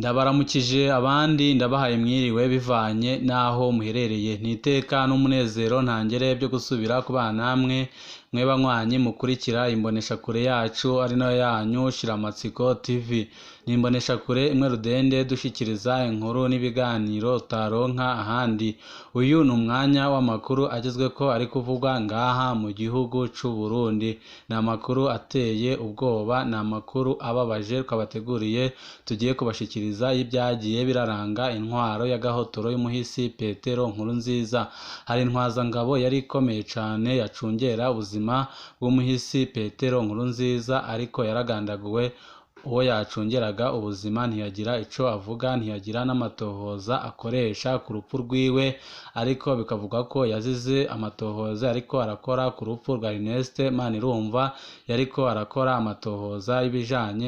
Ndabaramukije abandi ndabahaye mwiriwe bivanye n'aho muherereye. Ni iteka n'umunezero ntangere byo gusubira kubana namwe mwe banywanyi mukurikira imboneshakure yacu ari nayo yanyu Shiramatsiko TV. Ni imboneshakure imwe rudende dushikiriza inkuru n'ibiganiro utaronka ahandi. Uyu ni umwanya w'amakuru agezweko ari kuvugwa ngaha mu gihugu c'u Burundi. Ni amakuru ateye ubwoba, ni amakuru ababaje twabateguriye tugiye kubashikiriza y'ibyagiye biraranga intwaro y'agahotoro y'umuhisi Petero Nkurunziza. Hari intwazangabo yari ikomeye cane yacungera ubuzima bw'umuhisi Petero Nkurunziza, ariko yaragandaguwe. Uwo yacungeraga ubuzima ntiyagira ico avuga, ntiyagira n'amatohoza akoresha ku rupfu rwiwe, ariko bikavugwa ko yazize amatohoza ariko arakora ku rupfu rwa Ernest Manirumva, yariko arakora amatohoza y'ibijanye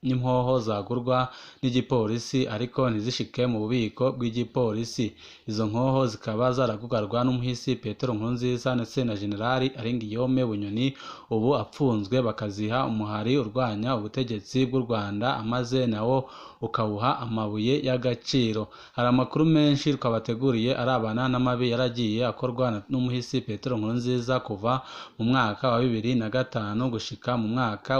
n'impoho zagurwa n'igipolisi ariko ntizishike mu bubiko bw'igipolisi. Izo nkoho zikaba zaragugarwa n'umuhisi Petero Nkurunziza ndetse na Generali Aringiyome Bunyoni, ubu apfunzwe, bakaziha umuhari urwanya ubutegetsi bw'u Rwanda, amaze nawo ukawuha amabuye y'agaciro. Hari amakuru menshi twabateguriye arabana n'amabi yaragiye akorwa n'umuhisi Petero Nkurunziza kuva mu mwaka wa 2005 gushika mu mwaka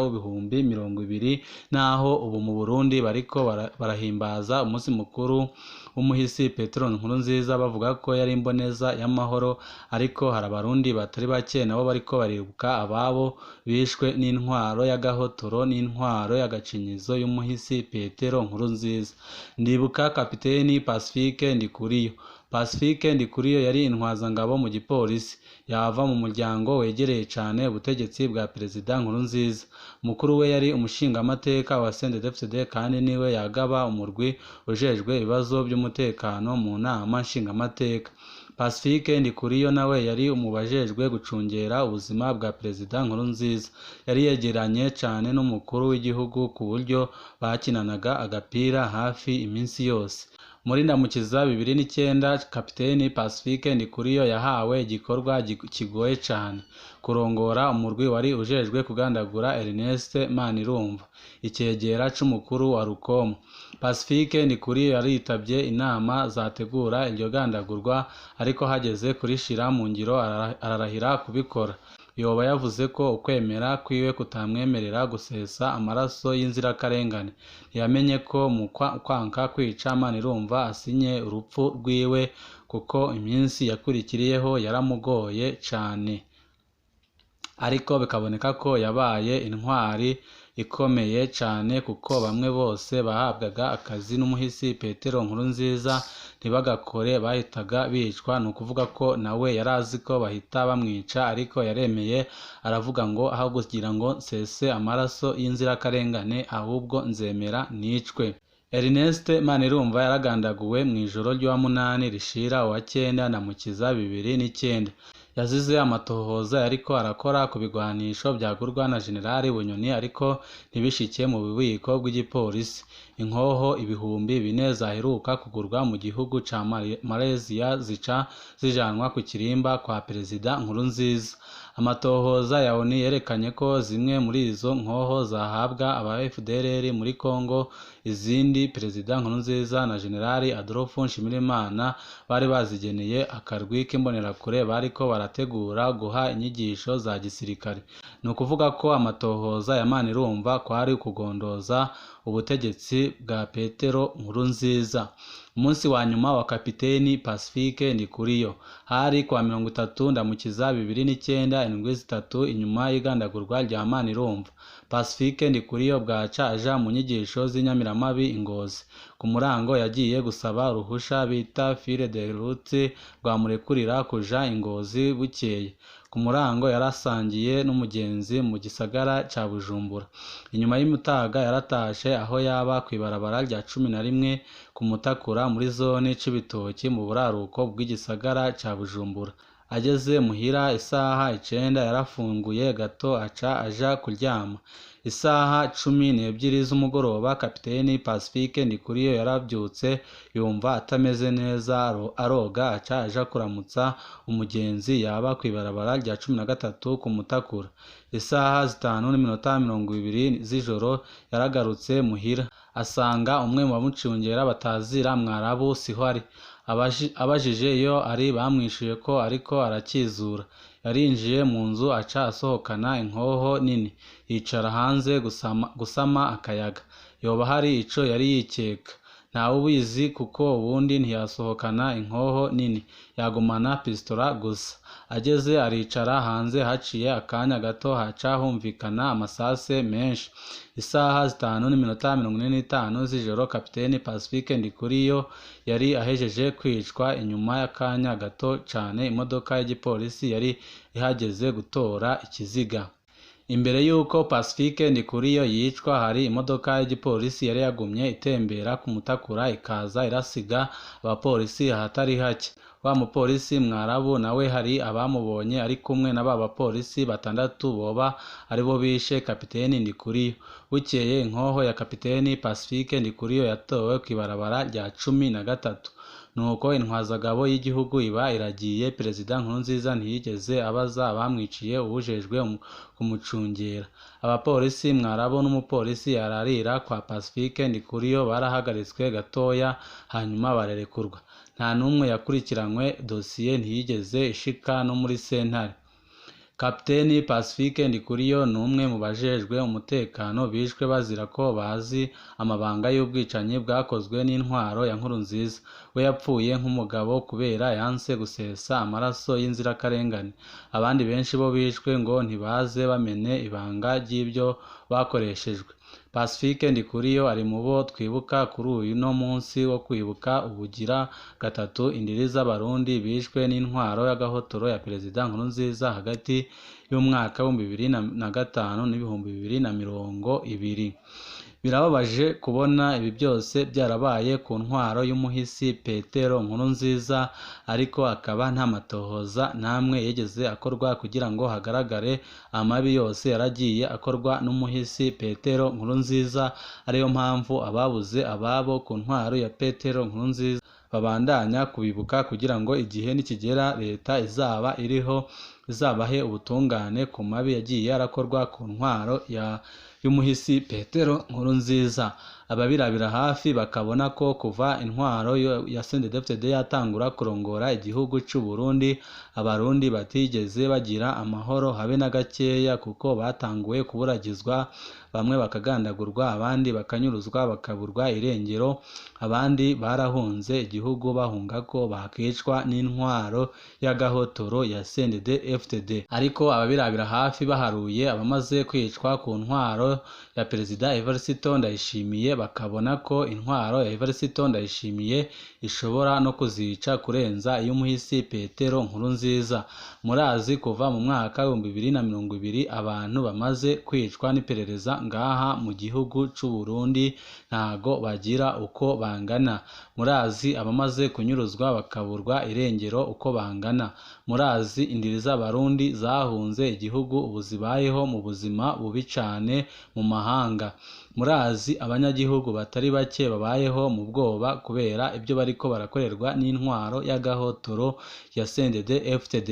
w'2020, naho ubu mu Burundi bariko barahimbaza umunsi mukuru w'umuhisi Petero Nkurunziza bavuga ko yari imboneza y'amahoro, ariko hari abarundi batari bake nabo bariko baribuka ababo bishwe n'intwaro y'agahotoro n'intwaro y'agacinyizo y'umuhisi Petero Nkurunziza. Ndibuka Kapiteni Pacifique Ndikuriyo. Pacifique Ndikuriyo yari intwazangabo mu gipolisi, yava mu muryango wegereye cane ubutegetsi bwa Perezida Nkurunziza. Mukuru we yari umushingamateka wa CNDD-FDD kandi niwe yagaba umurwi ujejwe ibibazo by'umutekano mu nama nshingamateka. Pacifique Ndikuriyo nawe yari mu bajejwe gucungera ubuzima bwa Perezida Nkurunziza. Yari yegeranye cane n'umukuru w'igihugu ku buryo bakinanaga agapira hafi iminsi yose. Muri Ndamukiza 2009, Kapiteni Pacifique Ndikuriyo yahawe igikorwa kigoye cane, kurongora umurwi wari ujejwe kugandagura Ernest Manirumva, icegera c'umukuru wa Rukomo. Pacifique Ndikuriyo yaritavye inama zategura iryo gandagurwa, ariko hageze kurishira mu ngiro ararahira kubikora. Yoba yavuze ko ukwemera kwiwe kutamwemerera gusesa amaraso y'inzirakarengane. Ntiyamenye ko mu kwanka kwica Manirumva asinye urupfu rwiwe, kuko iminsi yakurikiriyeho yaramugoye cane. Ariko bikaboneka ko yabaye intwari ikomeye cane, kuko bamwe bose bahabwaga akazi n'umuhisi Petero Nkurunziza ntibagakore, bahitaga bicwa. Ni ukuvuga ko nawe yarazi ko bahita bamwica, ariko yaremeye aravuga ngo aho kugira ngo nsese amaraso y'inzirakarengane ahubwo nzemera nicwe. Ernest Manirumva yaragandaguwe mw'ijoro ry'uwa munani rishira uwa cyenda Ndamukiza 2009. Yazize amatohoza yariko arakora ku bigwanisho vyagurwa na Generali Bunyoni, ariko ntibishike mu bubiko bw'igipolisi. Inkoho 4000 zaheruka kugurwa mu gihugu ca Malaysia zica zijanwa ku kirimba kwa Perezida Nkurunziza. Amatohoza ya ONU yerekanye ko zimwe muri izo nkoho zahabwa aba FDLR muri Congo, izindi Perezida Nkurunziza na Generali Adolphe Nshimirimana bari bazigeneye akarwi k'imbonerakure bariko barategura guha inyigisho za gisirikare. Ni ukuvuga ko amatohoza ya Manirumva kwari ukugondoza ubutegetsi bwa Petero Nkurunziza. Umunsi wa nyuma wa Kapiteni Pacifique Ndikuriyo hari kuwa 30 Ndamukiza 2009, indwi zitatu inyuma y'igandagurwa rya Manirumva. Pacifique Ndikuriyo bwaca aja mu nyigisho z'inyamiramabi i Ngozi. Ku murango yagiye gusaba uruhusha bita file de route rwamurekurira kuja i Ngozi bukeye. Ku murango yarasangiye n'umugenzi mu gisagara ca Bujumbura. Inyuma y'umutaga yaratashe aho yaba kw'ibarabara rya 11 ku Mutakura muri zone Cibitoki mu buraruko bw'igisagara ca Bujumbura. Ageze muhira isaha 9 yarafunguye gato aca aja kuryama. Isaha 12 z'umugoroba Kapiteni Pacifique Ndikuriyo yaravyutse yumva atameze neza, aroga aca aja kuramutsa umugenzi yaba kw'ibarabara rya 13 ku Mutakura. Isaha 5:20 z'ijoro yaragarutse muhira. Asanga umwe mu bamucungera batazira Mwarabu siho ari. Abajije iyo ari bamwishuye ko ariko arakizura. Yarinjiye mu nzu aca asohokana inkoho nini, yicara hanze gusama akayaga. Yoba hari ico yari yikeka? Ntawubizi kuko ubundi ntiyasohokana inkoho nini, yagumana pistola gusa. Ageze aricara hanze, haciye akanya gato haca humvikana amasase menshi. Isaha 5:45 z'ijoro Kapiteni Pacifique Ndikuriyo yari ahejeje kwicwa. Inyuma y'akanya gato cane imodoka y'igipolisi yari ihageze gutora ikiziga. Imbere y'uko Pacifique Ndikuriyo yicwa, hari imodoka y'igipolisi yari yagumye itembera ku Mutakura ikaza irasiga abapolisi ahatari hake. Wa mupolisi Mwarabu nawe hari abamubonye ari kumwe na ba bapolisi batandatu boba aribo bishe Kapiteni Ndikuriyo. Bukeye inkoho ya Kapiteni Pacifique Ndikuriyo yatowe kw'ibarabara rya 13. Nuko intwazagabo y'igihugu iba iragiye. Perezida Nkurunziza ntiyigeze abaza abamwiciye uwujejwe kumucungera. Abapolisi Mwarabu n'umupolisi yararira kwa Pacifique Ndikuriyo barahagaritswe gatoya hanyuma barerekurwa. Nta n'umwe yakurikiranywe, dosiye ntiyigeze ishika no muri sentare. Kapiteni Pacifique Ndikuriyo ni umwe mu bajejwe umutekano bishwe bazira ko bazi amabanga y'ubwicanyi bwakozwe n'intwaro ya Nkurunziza. We yapfuye nk'umugabo kubera yanse gusesa amaraso y'inzirakarengane. Abandi benshi bo bishwe ngo ntibaze bamene ibanga ry'ibyo bakoreshejwe. Pacifique Ndikuriyo ari mu bo twibuka kuri uyu no munsi wo kwibuka ubugira gatatu indiri z'Abarundi bishwe n'intwaro y'agahotoro ya Perezida Nkurunziza hagati y'umwaka w'2005 n'2020. Birababaje kubona ibi byose byarabaye ku ntwaro y'umuhisi Petero Nkurunziza, ariko akaba nta matohoza namwe yigeze akorwa kugira ngo hagaragare amabi yose yaragiye akorwa n'umuhisi Petero Nkurunziza. Ariyo mpamvu ababuze ababo ku ntwaro ya Petero Nkurunziza babandanya kubibuka kugira ngo igihe nikigera leta izaba iriho izabahe ubutungane ku mabi yagiye arakorwa ku ntwaro y'umuhisi Petero Nkurunziza. Ababirabira hafi bakabona ko kuva intwaro ya CNDD-FDD yatangura kurongora igihugu c'u Burundi, Abarundi batigeze bagira amahoro habe na gakeya, kuko batanguye kuburagizwa, bamwe bakagandagurwa, abandi bakanyuruzwa bakaburwa irengero, abandi barahunze igihugu bahunga ko bakicwa n'intwaro y'agahotoro ya CNDD-FDD. Ariko ababirabira hafi baharuye abamaze kwicwa ku ntwaro ya Perezida Evariste Ndayishimiye, bakabona ko intwaro ya Evariste Ndayishimiye ishobora no kuzica kurenza iy'umuhisi Petero Nkurunziza. Murazi kuva mu mwaka 2020 abantu bamaze kwicwa n'iperereza ngaha mu gihugu c'u Burundi ntago bagira uko bangana. Murazi abamaze kunyuruzwa bakaburwa irengero uko bangana. Murazi indiri z'Abarundi zahunze igihugu ubu zibayeho mu buzima bubi cane mu mahanga. Murazi abanyagihugu batari bake babayeho mu bwoba kubera ibyo bariko barakorerwa n'intwaro y'agahotoro ya CNDD-FDD.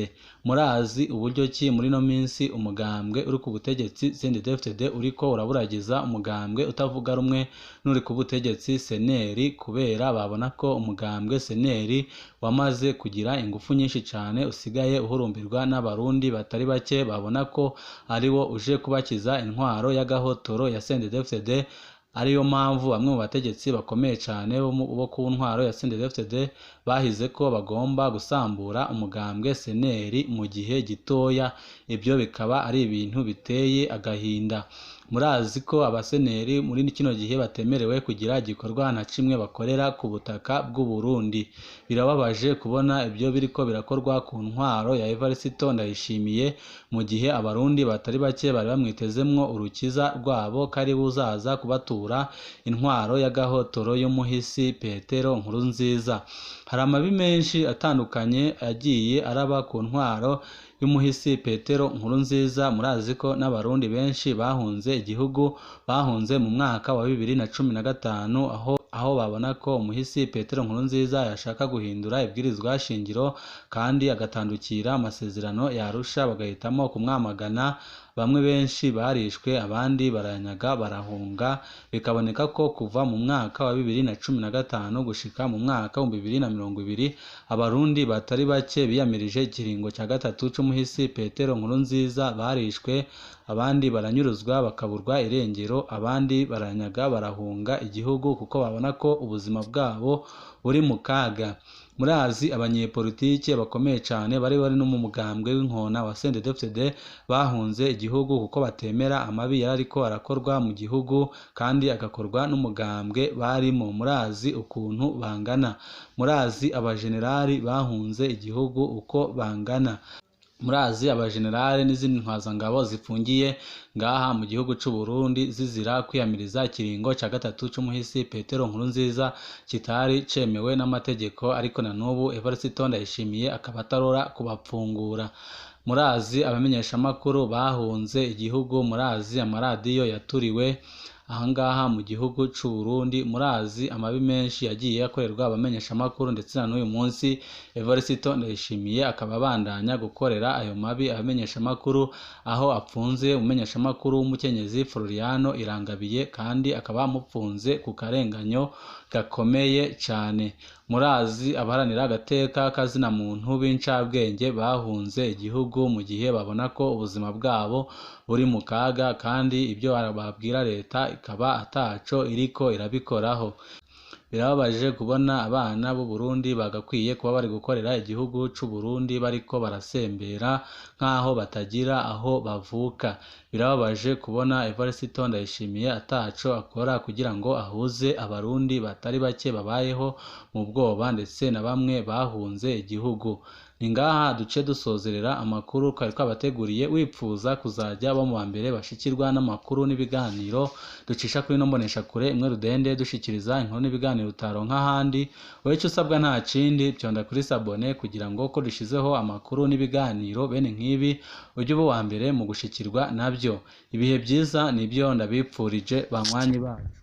Murazi uburyo ki muri no minsi umugambwe uri ku butegetsi CNDD-FDD uriko uraburagiza umugambwe utavuga rumwe n'uri ku butegetsi seneri, kubera babona ko umugambwe seneri wamaze kugira ingufu nyinshi cane usigaye uhurumbirwa n'Abarundi batari bake, babona ko ariwo uje kubakiza intwaro y'agahotoro ya CNDD-FDD. Ariyo mpamvu bamwe mu bategetsi bakomeye cane bo ku ntwaro ya CNDD-FDD bahize ko bagomba gusambura umugambwe seneri mu gihe gitoya. Ibyo bikaba ari ibintu biteye agahinda. Murazi ko abaseneri muri kino gihe batemerewe kugira igikorwa na kimwe bakorera ku butaka bw'u Burundi. Birababaje kubona ibyo biriko birakorwa ku ntwaro ya Evariste Ndayishimiye, mu gihe Abarundi batari bake bari bamwitezemwo urukiza rwabo kari buzaza kubatura intwaro y'agahotoro y'umuhisi Petero Nkurunziza. Hari amabi menshi atandukanye yagiye araba ku ntwaro y'umuhisi Petero Nkurunziza. Murazi ko n'Abarundi benshi bahunze igihugu, bahunze mu mwaka wa 2015, aho babona ko umuhisi Petero Nkurunziza yashaka guhindura ibwirizwa shingiro kandi agatandukira amasezerano ya Arusha, bagahitamo kumwamagana. Bamwe benshi barishwe, abandi baranyaga barahunga. Bikaboneka ko kuva mu mwaka wa 2015 gushika mu mwaka wa 2020 abarundi batari bake biyamirije ikiringo ca gatatu c'umuhisi Petero Nkurunziza barishwe, abandi baranyuruzwa bakaburwa irengero, abandi baranyaga barahunga igihugu kuko babona ko ubuzima bwabo buri mu kaga. Murazi abanyepolitike bakomeye cane bari bari no mu mugambwe w'inkona wa CNDD-FDD bahunze igihugu kuko batemera amabi yariko arakorwa mu gihugu kandi agakorwa n'umugambwe barimo. Murazi ukuntu bangana. Murazi abajenerali bahunze igihugu uko bangana. Murazi abajenerali n'izindi ntwazangabo zifungiye ngaha mu gihugu c'u Burundi zizira kwiyamiriza ikiringo ca gatatu c'umuhisi Petero Nkurunziza kitari cemewe n'amategeko, ariko na n'ubu Evariste Ndayishimiye akaba atarora kubapfungura. Murazi abamenyeshamakuru bahunze igihugu, murazi amaradiyo yaturiwe ahangaha mu gihugu c'u Burundi, murazi amabi menshi yagiye akorerwa abamenyeshamakuru, ndetse na n'uyu munsi Evariste Ndayishimiye akaba abandanya gukorera ayo mabi abamenyeshamakuru, aho apfunze umumenyeshamakuru w'umukenyezi Floriano Irangabiye, kandi akaba amupfunze ku karenganyo gakomeye cane. Murazi abaharanira agateka kazina muntu b'incabwenge bahunze igihugu mu gihe babona ko ubuzima bwabo buri mu kaga, kandi ibyo babwira leta ikaba ataco iriko irabikoraho. Birababaje kubona abana b'u Burundi bagakwiye kuba bari gukorera igihugu c'u Burundi bariko barasembera nk'aho batagira aho bavuka. Birababaje kubona Evariste Ndayishimiye ataco akora kugira ngo ahuze abarundi batari bake babayeho mu bwoba, ndetse na bamwe bahunze igihugu. Ni ngaha duce dusozerera amakuru twari twabateguriye. Wipfuza kuzajya bo mu wa mbere bashikirwa n'amakuru n'ibiganiro ducisha kuri ino mboneshakure imwe rudende, dushikiriza inkuru n'ibiganiro utaronka ahandi. Wowe ico usabwa nta kindi, fyonda kuri sabone kugira ngo ko dushizeho amakuru n'ibiganiro bene nk'ibi ujye uba uwa mbere mu gushikirwa nabyo. Ibihe byiza nibyo ndabipfurije banywanyi bacu.